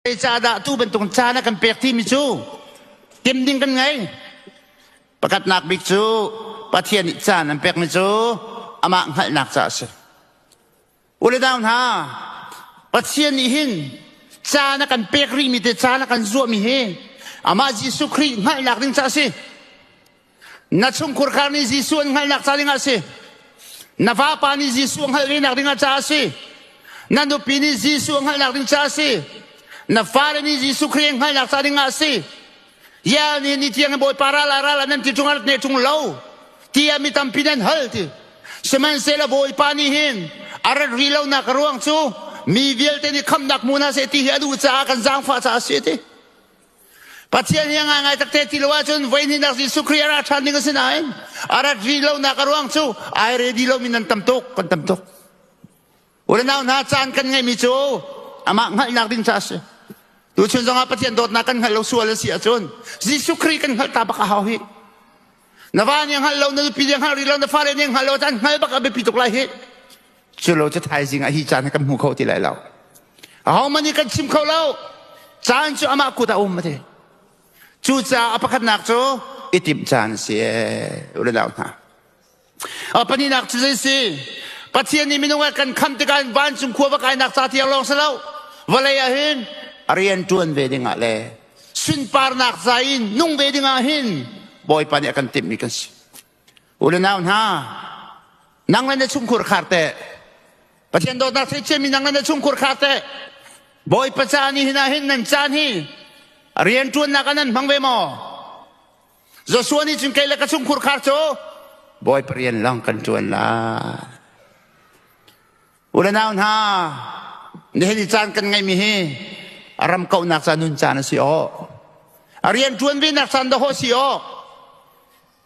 Zeicahdah tu bantuk caan a kan pek timi cu tim ding kan ngei. Pakhatnak bik cu Pathian nih caan an pekmi cu amah hngalhnak caah a si. U le nau hna, Pathian nih hin caan a kan pek rihmi te caan a kan zuahmi hi amah Jesuh Khrih hngalhnak ding caah a si. Na chungkhur khar nih Jesuh an hngalhnak ca dingah a si. Na vapa nih Jesuh a hngalh venak dingah caah a si. Na nupi nih Jesuh a hngalhnak ding caah a si. Na fale nih Jesuh Khrih an hngalhnak ca dingah a si. Ya ni ni tiang Bawipa ral ah ral nan ti ṭung rat ne ṭung lo tiah mi tampi nan hal ti. Sihmanhsehlaw Bawipa nih hin a rat rih lonak a ruang cu mi vialte nih khamhnak hmu hna seh ti hi a duh caah kan zaangfah caah a si ti. Pathian hi a ngaingai takte ti lo ahcun voihnihnak Jesuh Khrih a ra ṭhan ding a si nain a rat rih lonak a ruang cu ai ready lomi nan tam tuk kan tam tuk. U le nau hna caan kan ngeihmi cu amah hngalhnak ding caah a si. Tuchun zongah Pathian dawtnak kan hngalh lo sual a si ahcun Jesuh Khrih kan hngalh ta bak a hau hi. Na va nih a hngalh lo, na nupi nih a hngalh rih lo, na fale nih a hngalh lo, an hngal bak a biapi tuk lai hi. Cu lo cu thaizing ah hi caan hi kan hmu kho ti lai lo. Ahohmanh nih kan chim kho lo. Caan cu amah kut ah um a ti. Cucaah a pakhatnak cu i timh caan a si u le nau hna. A pahnihnak cu zei si? Pathian nih minung a kan khamh tikah vancung khua va kainak ca tiang lawng si lo. Vawlei ah hin a rian ṭuan ve dingah le sunparnak ca in nung ve dingah hin Bawipa nih a kan timhmi kan si. U le nau hna, nang le na chungkhur khar teh Pathian dawtnak thei ciami nang le na chungkhur khar teh Bawipa ca ni hin ah hin nan caan hi rian ṭuannak ah nan hmang ve maw? Joshua nih cun kei le ka chungkhur khar cu Bawipa rian lawng kan ṭuan lai. U le nau hna, nihin i caan kan ngeihmi hi a ram kauhnak ca nun caan a si aw. A rian ṭuan venak caan dahawh si aw.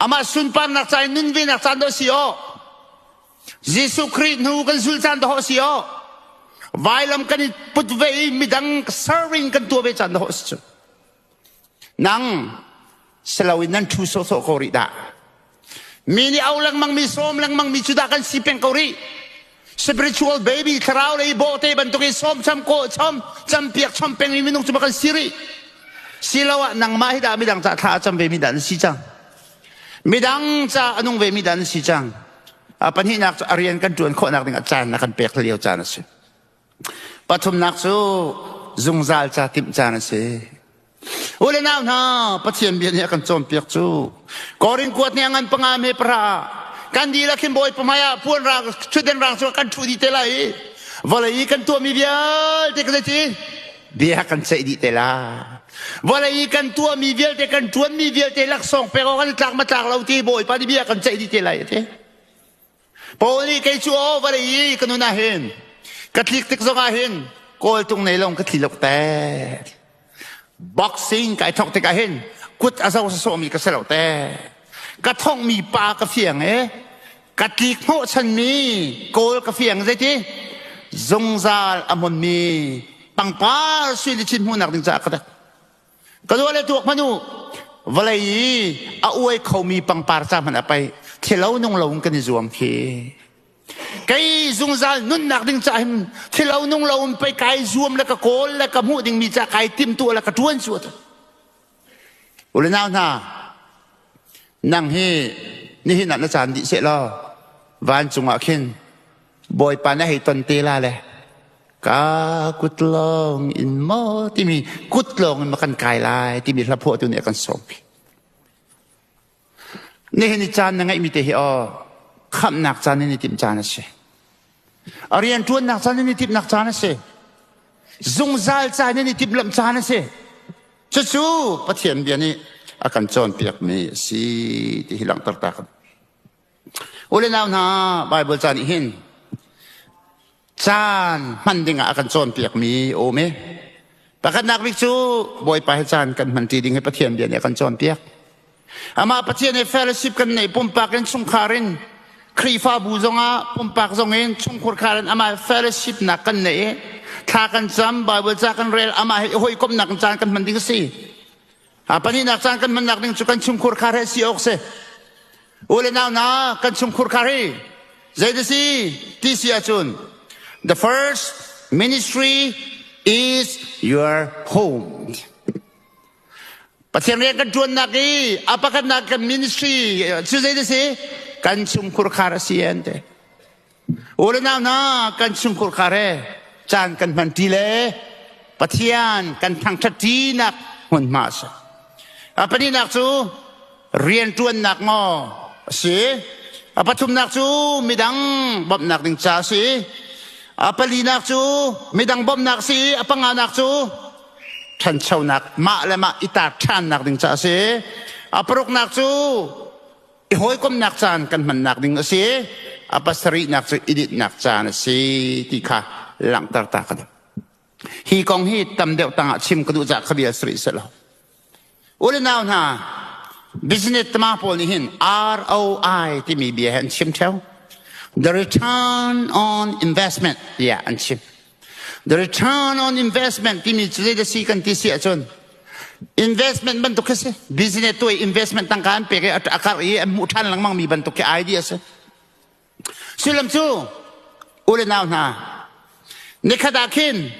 Amah sunparnak ca in nun venak caan dawh si aw. Jesuh Khrih hnu kan zul caan dawh si aw. Vailam kan i put ve i midang serving kan tuah ve caan dawh si cu. Nang silo in nan ṭhu sawhsawh ko rih dah. Mi nih au lengmang mi sawm lengmang mi cu dah kan si peng ko rih. Spiritual baby thlarau lei bawhte bantuk in sawm cham ko chom campiak chom peng mi minung cu kan si rih. Siloah nangmah hi dah midang ca thla a cam ve mi dah na si cang. Midang ca a nung ve mi dah na si cang. A pahnihnak cu a rian kan ṭuan khawhnak ding ah caan na kan pek lio caan a si. Pathumnak cu zungzal ca timh caan a si. U le nau hna, Pathian bia nih a kan cawnpiak cu Korin kuat nih a ngan panga me para kan dihlak hin Bawipa hmai ah puan rang ṭhutden rang cu kan ṭhu dih te lai i vawlei i kan tuahmi vialte kan ti bia kan ceih dih te lai. Vawlei i kan tuahmi vialte kan ṭuanmi vialte laksawng pek awk an i tlak ma tlak lo ti Bawipa nih bia kan ceih dih te lai a ti. Paul nih kei cu aw vawlei i ka nun ah hin ka tlik tik zongah hin kawltung nei long ka thli lok te. Boxing kai thok tikah hin kut a zo sawmi ka si lo te. Ka thongmi pa ka fiang e ka tlik hnawhchanmi kawl ka fiang zeiti zungzal a hmunmi pangpar sui le chin hmuhnak ding caah ka dak. Ka dua le tuak hmanh u vawlei i a uai khomi pangpar ca hmanh a pei thilo nung lo in kan i zuam khi. Kei zungzal nunnak ding ca hin thilo nung lo in pei kai zuam le ka kawl le ka hmuh dingmi ca kai timtuah le ka ṭuan cu atu. U le nau hna, nang hi nihin ah na caan dih seh law vancung ah khin Bawipa na hei ton te la le ka kut lawng in maw timi kut lawng in ma kan kai lai timi hla phuahtu nih a kan sawm. Nihin i caan na ngeihmi te hi aw khamhnak caan in i timh caan a si. A rian ṭuannak caan in i timhnak caan a si. Zungzal caan in i timhlamh caan a si. Cucu Pathian bia nih a kan cawnpiakmi a si ti hi langhter ta kan. U le nau hna, Bible ca nih hin caan hman dingah a kan cawnpiakmi a um i pakhatnak bik cu Bawipa he caan kan hman ṭi ding hi Pathian bia nih a kan cawnpiak. Amah Pathian he fellowship kan neih pumpak in chungkhar in Khrihfabu zongah pumpak zong in chungkhur khar in amah fellowship nak kan neih i thla kan cam Bible ca kan rel amah he i hawikomhnak caan kan hman ding a si. A pahnihnak caan kan hmannak ding cu kan chungkhur khar he si awk si. U le nau hna kan chungkhur khar hi zei da si ti si ahcun the first ministry. is your home. Pathian rian kan ṭuannak i a pakhatnak kan ministry cu zei a si? Kan chungkhur khar a si an ti. U le nau hna kan chungkhur khar he caan kan hman ṭi le Pathian kan thangṭhat ṭinak hmunhma a si. A pahnihnak cu rianṭuannak maw a si. A pathumnak cu midang bawmhnak ding ca a si. A palinak cu midang bawmhnak a si. A panganak cu ṭhanchonak mah le mah i taar ṭhannak ding ca a si. A paruknak cu i hawikomhnak caan kan hmannak ding a si. A pasarihnak cu i dinhnak caan a si ti kha langhter ta ka duh. Hi kong hi tam deuh tangah chim ka duh caah kha bia si rih selaw. U le nau hna, business tama pawl nih hin ROI timi bia hi an chim theo. The return on investment tiah an chim. The return on investment timi cu zei si kan ti si ahcun investment bantuk khi si. Business tuah investment tangka an pek i a karh i an hmuh ṭhan lengmang mi bantuk khi idea si. Sullam cu u le nau hna nikhat ah khin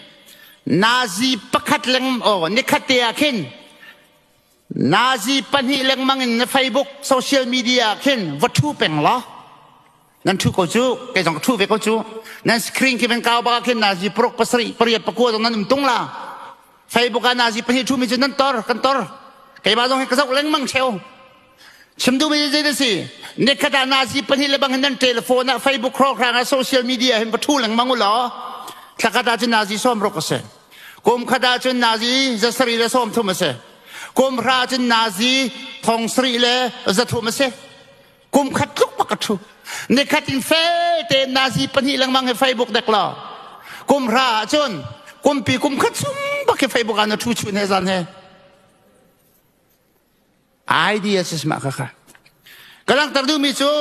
nazi pakhat leng oh nikhat te ah khin nazi pahnih lengmang in na Facebook social media ah khin va ṭhu peng law nan ṭhu ko cu kei zong ka ṭhu ve ko cu nan screen khi van kau bak ah khin nazi paruk pasarih pariat pakua zong nan um tung la Facebook ah nazi pahnih ṭhumi cu nan tor kan tor keimah zong hi ka zoh lengmang cheu Chim duhmi zei na si? Nikhat ah nazi pahnih le bang hin nan telephone ah Facebook hrawkhrang ah social media hin va ṭhu lengmang u law thlakhat ah cun nazi sawmruk a si. Kum khat ah cun nazi zasarih le sawmthum a si. Kum hra ah cun nazi thong sarih le zathum a si. Kum khat tluk bak a ṭhu. Nikhat in fel tein nazi pahnih lengmang hi Facebook dek law kum hra ah cun kumpi kum khat chung bak hi Facebook ah na ṭhu chun he zan he. Idea si mah kha ka langhter duhmi cu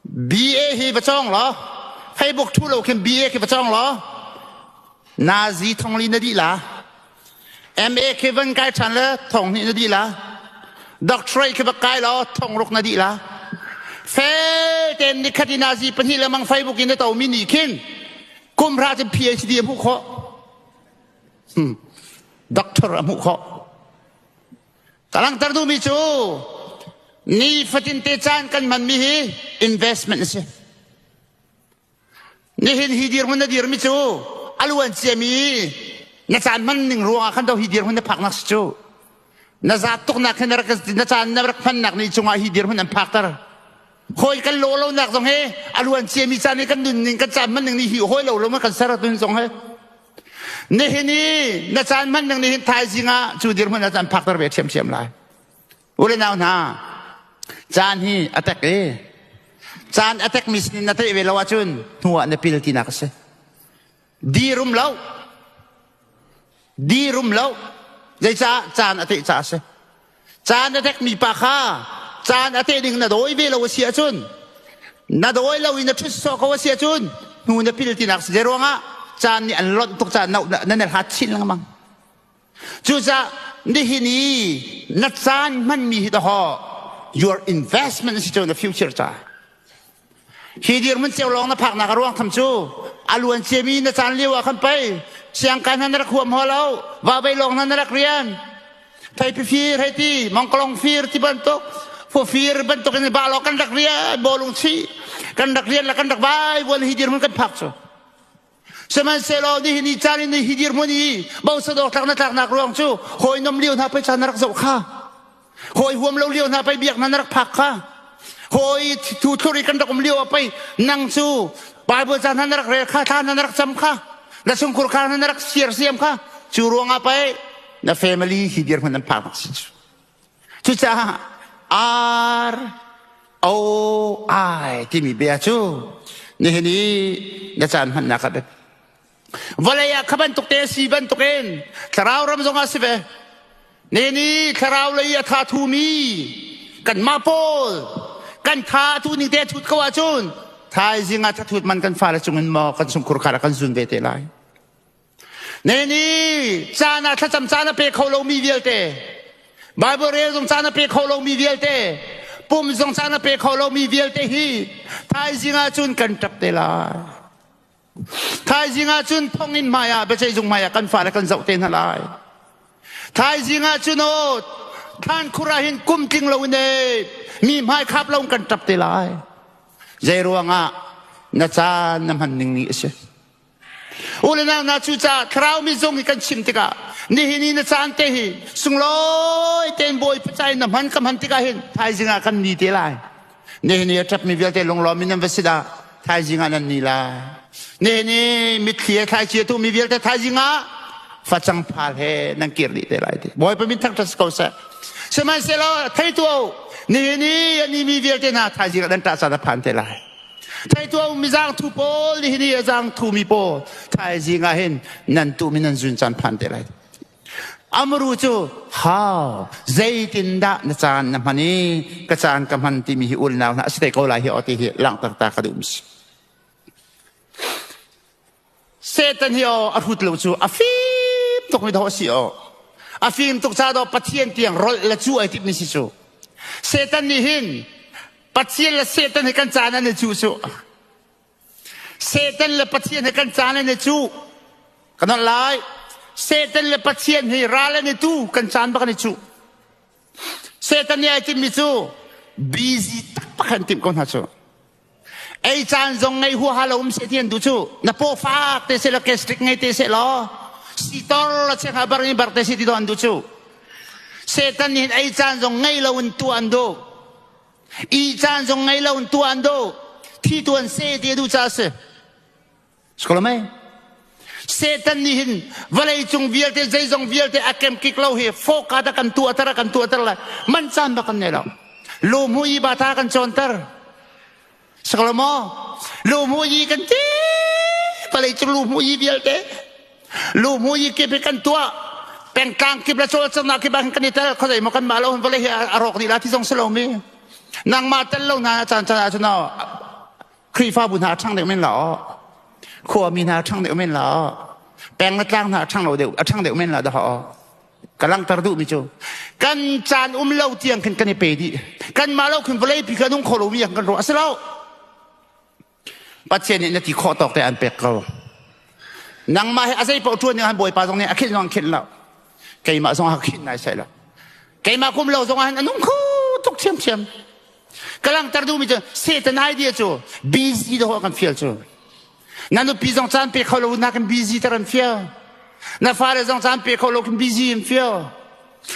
BA hi va cawng law Facebook thu lo khin BA khi va cawng law nazi thongli na dih la MA khi van kai ṭhan le thong hnih na dih la doctorate khi va kai law thong ruk na dih la fel tein nikhat i nazi pahnih le mang Facebook in na tomi nih khin kum hra cun PhD a hmuh khawh Doctor a hmuh khawh. Ka langhter duhmi cu nifatin te caan kan hmanmi hi investment a si. Nihin hi dirhmun na dirmi cu a luan ciami na caan hman ning ruangah khan do hi dirhmun na phaknak si cu. Na zaat tuknak hin na caan na rak hmannak ni cungah hi dirhmun an phakter. Hawi kan lo lonak zong he a luan ciami caan i kan nunning kan caan hman ning nih hi hawi lo lo ma kan ser tun zong he nihin i na caan hman ning nihin thaizing ah cu dirhmun ah caan phakter ve ṭhiamṭhiam lai. U le nau hna, caan hi a tek i caan a tekmi sinin na teh ve lo ahcun hnu ah na pil tinak a si. Dirum lo. Dirum lo. Zeicah caan a teh caah a si. Caan a tekmi pa kha caan a teh ding na dawi ve lo a si ahcun na dawi lo i na ṭhut sawh ko a si ahcun hnu na pil tinak si. Zeiruangah caan nih an lonh tuk caah na na hlat chin lengmang. Cucaah nihin i na caan hmanmi hi dawh your investment si cu na future caah. Hi dirhmun ceu lawng na phaknak a ruang tham cu a luan ciami na caan lio ah khan pei siangkai hna na rak huam haw lo vavei lawng hna na rak rian theipi fir hei ti mangkalong fir ti bantuk fu fir bantuk in ba law kan rak rian bawlung chi kan rak rian la kan rak vai vuan hi dirhmun kan phak cu sihmanhsehlaw nihin ni caan in hi dirhmun i bosadawk tlak na tlaknak ruang cu hawi nom lio hna pei caan na rak zoh kha hawi huam lo lio hna pei biak hna na rak phak kha hawi thu thlur i kan rak um lio ah pei nang cu Bible ca hna na rak rel kha thla hna na rak cam kha na chungkhur kha hna na rak siar siam kha cu ruangah pei na family hi dirhmun an phak nak si cu cucaah R O I timi bia cu nihin i na caan hmannak ah biapi Vawlei ah kha bantuk te a si bantukin thlarau ram zongah si ve. Ne ni thlarau lei a tha thumi kanmah pawl kan tha a thu ning te a thut ko ahcun thaizing ah thathut man kan fale cungin maw kan chungkhur khar ah kan zun ve te lai. Ne ni caan ah thlacam caan a pe kho lomi vialte Bible rel zong caan a pe kho lomi vialte pum zong caan a pe kho lomi vialte hi thaizing ah cun kan ṭap te lai. Thaizing ah cun thonginn hmai ah biaceihzung hmai ah kan fale kan zoh te hna lai. Thaizing ah cun aw thlan khur ah hin kum tling lo in e mi hmai khap lo kan ṭap te lai. Zei ruangah na caan na hman ning ni a si. U le nau na cu caah thlarau mi zong hi kan chim tikah nihin i na caan te hi sunglawi tein bawi pacai na hman ka hman tikah hin thaizing ah kan ni te lai. Nihin i a ṭapmi vialte lunglawm in nan va si dah thaizing ah nan ni lai. Nihin i mitthli he thlaici a tuhmi vialte thaizing ah facang phal he nan kir dih te lai ti. Bawipa min thangṭhat si ko seh. Sihmanhsehlaw thei tuah u, nihin i a nimi vialte hna thaizing ah nan ṭah caan a phan te lai. Thei tuah u, mizang thu pawl nihin i a zang thumi pawl thaizing ah hin nan tuhmi nan zun caan phan te lai. Amru cu hau zeitindah na caan na hman i ka caan ka hman timi hi ulnau hna a si te ko lai hi aw ti hi langhter ta ka duh si. Satan hi aw a hrut lo cu a fim tuk mi dawh a si aw. A fim tuk ca daw Pathian tiang rolh le cu ai timmi si cu. Satan nih hin Pathian le Satan hi kan caan an i cu cu. Satan le Pathian hi kan caan an i cu. Kan holh lai. Satan le Pathian hi ral an i tu kan caan bak an i cu. Satan nih ai timmi cu busy taktak an timh ko hna cu. Ei caan zong ngei huaha lo um seh ti an duh cu. Na paw fak te seh law gastric ngei te seh law sitor la chek ha bar in bar te seh ti do an duh cu. Satan nih ei caan zong ngei lo in tuah an duh. I caan zong ngei lo in tuah an duh. Thi tuan seh ti a duh caah a si. Skolomei. Satan nih hin vawlei cung vialte zeizong vialte a kemkik lo hi fawka da kan tuahter a kan tuahter le man caan bak kan nei lo. Lu i bata kan cawnter. Saklo Lu mu i kan ti vawlei cung lu mu i vialte lu mu i kip hi kan tuah pengtlang kip le cawlcanghnak kip ah kan i tel khuazei maw kan mah lo vawlei hi a rawk dih la ti zong si lo mi nangmah tel lo hna caan caan ah cun Khrihfabu hna a ṭhang deuh men la khuami hna a ṭhang deuh men la peng le tlang hna a ṭhang lo deuh a ṭhang deuh men la dah ka langhter duhmi cu kan caan um lo tiang khin kan i pe dih kan mah lo khin vawlei pi kan um kho lomi kan ruah a si lo Pathian nih na ti khawh tawk te an pek ko nangmah hi a zei paoh ṭuan ning han bawipa zong nih a khinh zong khinh lo keimah zong a khinh nai sai lo keimah kum lo zong ah hin a nung kho tuk ṭhiamṭhiam Ka langhter duhmi cu Satan idea cu busy dawh kan fial cu. Na nupi zong caan pe kho lo nakin busy ter an fial. Na fale zong caan pe kho lo khin busy an fial.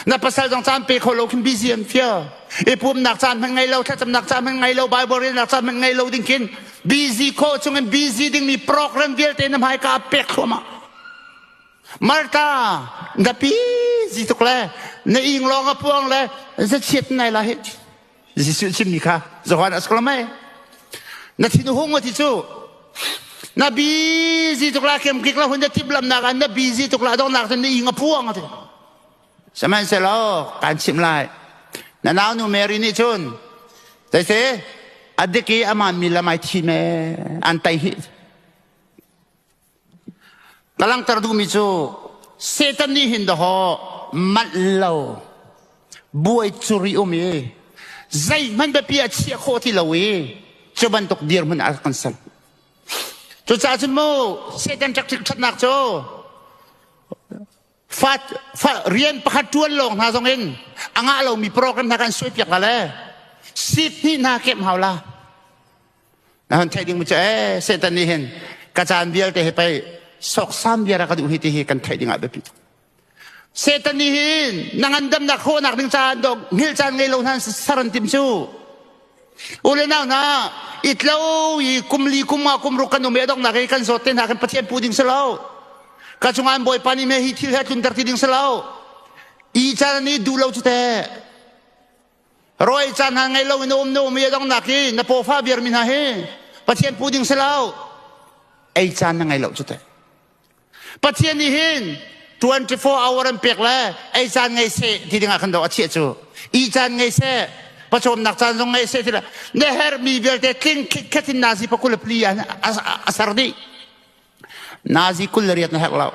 Na pasal zong caan pe kho lo khin busy an fial. I pumnak caan hmanh ngei lo, thlacamnak caan hmanh ngei lo, Bible relnak caan hmanh ngei lo ding khin busy khawh chungin busy dingmi program vialte na hmaika pek thluahmah. Martha, na pi zi tuk le na ing lawng a puang le za chiat nai la hi. Jesuh chimmi kha Johan a si mai. Na thin hung ti cu na busy tuk la kem kik la hun na tip lam nak an na busy tuk la dong nak na ing a puang ati. Sihmanhsehlaw kan chim lai. Na nau nu Mary nih cun zeise adik i aman mi lamai thi me an tai hi. Ka langhter duhmi cu Satan nih hin dawhaw manh lo buai curi um i zeihmanh biapi a chiah khawh ti lo i cu bantuk dirhmun ah kan ser. Cucaah cun mu Satan ṭakṭik ṭhatnak cu fa, fa, rian pakhat ṭuan lawng hna zong in a ngah lomi program hna kan suaipiak hna le seat hnih hna kemh hau la. Na hon theih ding mu cu ee Satan nih hin ka caan vialte hi pei sawksam viar a ka duh hi ti hi kan theih ding ah biapi tuk. Satan nih hin na ngandamnak hrawhnak ding caan dok hngilh caan ngei lo hna sar an tim cu. U le nau hna itlo i kum li kum nga kum ruk kan um i a donghnak i kan zawt te hna kan Pathian pu ding si lo. Ka chungah an Bawipa nih me hi thil he tlunter ti ding si lo. I caan nih duh lo cu teh. Rawi caan hna ngei lo in um na um i a donghnak i na pawfa viarmi hna hi Pathian pu ding si lo. Ei caan na ngei lo cu teh. Pathian nih hin 24 hour an pek le ei caan ngei seh ti dingah khan do a chiah cu. I caan ngei seh, pawcawmnak caan zong ngei seh ti le na herhmi vialte tling khit in nazi pakul le pli a ser dih. Nazi 28 na herh lo.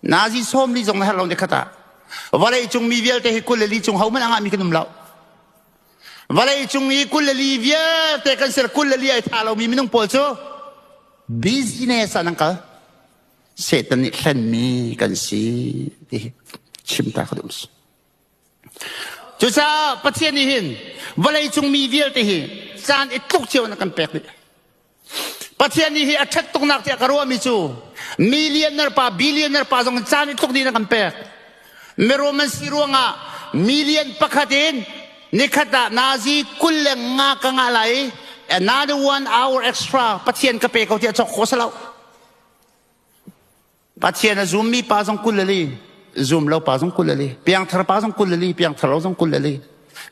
Nazi 40 zong na herh lo ni khat ah. Vawlei cung mi vialte hi 24 cung hohmanh a ngahmi kan um lo. Vawlei cung i 24 vialte kan ser 24 ai tha lomi minung pawl cu Business ah nan kal. Satan nih hlenmi kan si ti chim ta ka duh. Cucaah Pathian nih hin vawleicung mi vialte hi caan i tluk cio na kan pek dih. Pathian nih hi a ṭhat tuknak tiah ka ruahmi cu millionaire pa billionaire pa zong caan i tluk dih na kan pek. Mirum an si ruangah million pakhat in nikhat ah nazi 25 ka ngah lai i another one hour extra Pathian ka pe ko tiah cawk khawh si lo. Pathian a zummi pa zong 24, zum lo pa zong 24, piangthar pa zong 24, piangthar lo zong 24,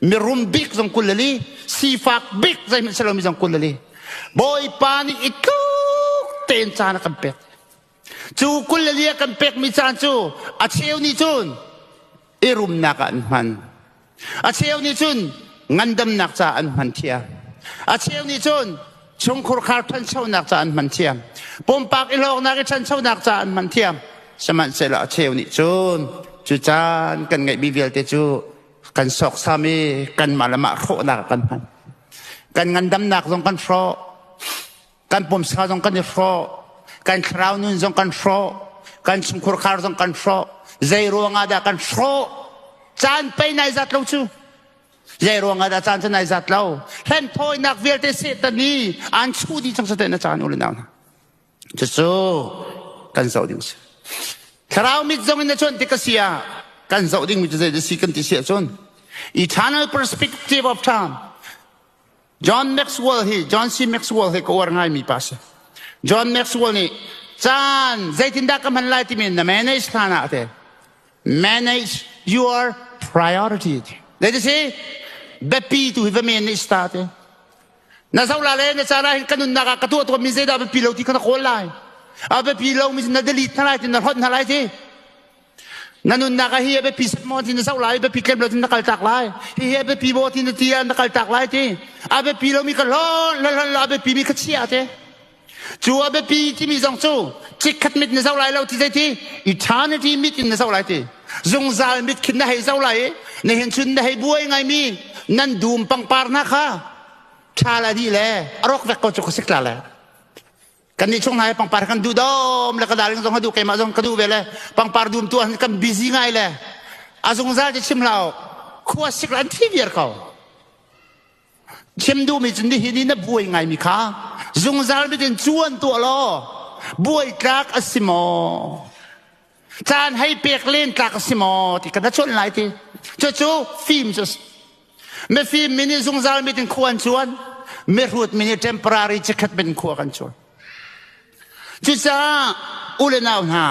mirum bik zong 24, sifak bik zeihmanh si lomi zong 24. Bawipa nih i tluk tein caan a kan pek. Cu 24 a kan pekmi caan cu a cheu nih cun i rumnak ah an hman. A cheu nih cun ngandamnak caah an hman thiam. A cheu nih cun chungkhur khar ṭhanchonak caah an hman thiam. Pumpak i hlawknak i ṭhanchonak caah an hman thiam. Sihmanhsehlaw a cheu nih cun cu caan kan ngeihmi vialte cu kan sawksam i kanmah le mah hrawhnak ah kan hman. Kan ngandamnak zong kan hrawh. Kan pumsa zong kan i hrawh. Kan thlarau nun zong kan hrawh. Kan chungkhur khar zong kan hrawh. Zei ruangah dah kan hrawh? Caan pei nai zat lo cu. Zei ruangah dah caan cu nai zat lo? Hlen thawinak vialte Satan i an chuh dih cang sate na caan u le nau hna. Cucu kan zoh ding si. Thlarau mit zong in na cuan tik a si ah kan zoh dingmi cu zei si kan ti si ahcun eternal perspective of time John Maxwell hi John C. Maxwell hi ka uar ngaimi pa si. John Maxwell nih caan zeitindah ka hman lai timi na manage hlan ah te manage your priority zei si biapi tu hi va manage ta te na zoh la le na caan ah hin ka nunnak ah ka tuah tuah mi zeidah biapi lo ti kha na kawl lai a biapi lo mi na delete hna lai ti na hlawt hna lai ti Na nunnak ah hi a biapi set maw ti na zoh lai, biapi tlem lo ti na kal tak lai. Hi hi a biapi maw ti na ti ah na kal tak lai ti. A biapi lomi ka hlawn hlawn lo a biapi mi ka chia te. Cu a biapi timi zong cu chikkhat mit na zoh lai lo ti zei ti eternity mit in na zoh lai ti. Zungzal mit khin na hei zoh lai i nihin chun na hei buai ngaimi nan dum pangpar hna kha ṭha la dih le a rawk vek ko cu ka sik tla le. Kan nih chung hna hi pangpar kan duh dom le ka darling zong ka duh keimah zong ka duh ve le pangpar dum tu ah kan busy ngai le a zungzal ti chim hlah khua sik an thi viar ko chim duhmi cun nihin ni na buai ngai mi kha zungzal bitin cuan tuah law buai tlak a si maw caan hei pek len tlak a si maw ti kan chuan lai ti cucu fim cu mifim mi nih zungzal mit in khua an cuan mihrut mi nih temporary chikkhat mit in khua kan cuan cucaah u le nau hna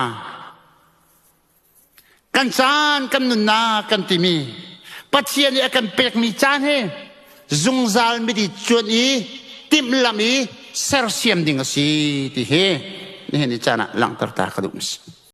kan caan kan nunnak kan timi Pathian nih a kan pekmi caan hi zungzal mit i cuan i timhlamh i sersiam ding a si ti hi nihin ni caan ah langhter ta ka duh mi si.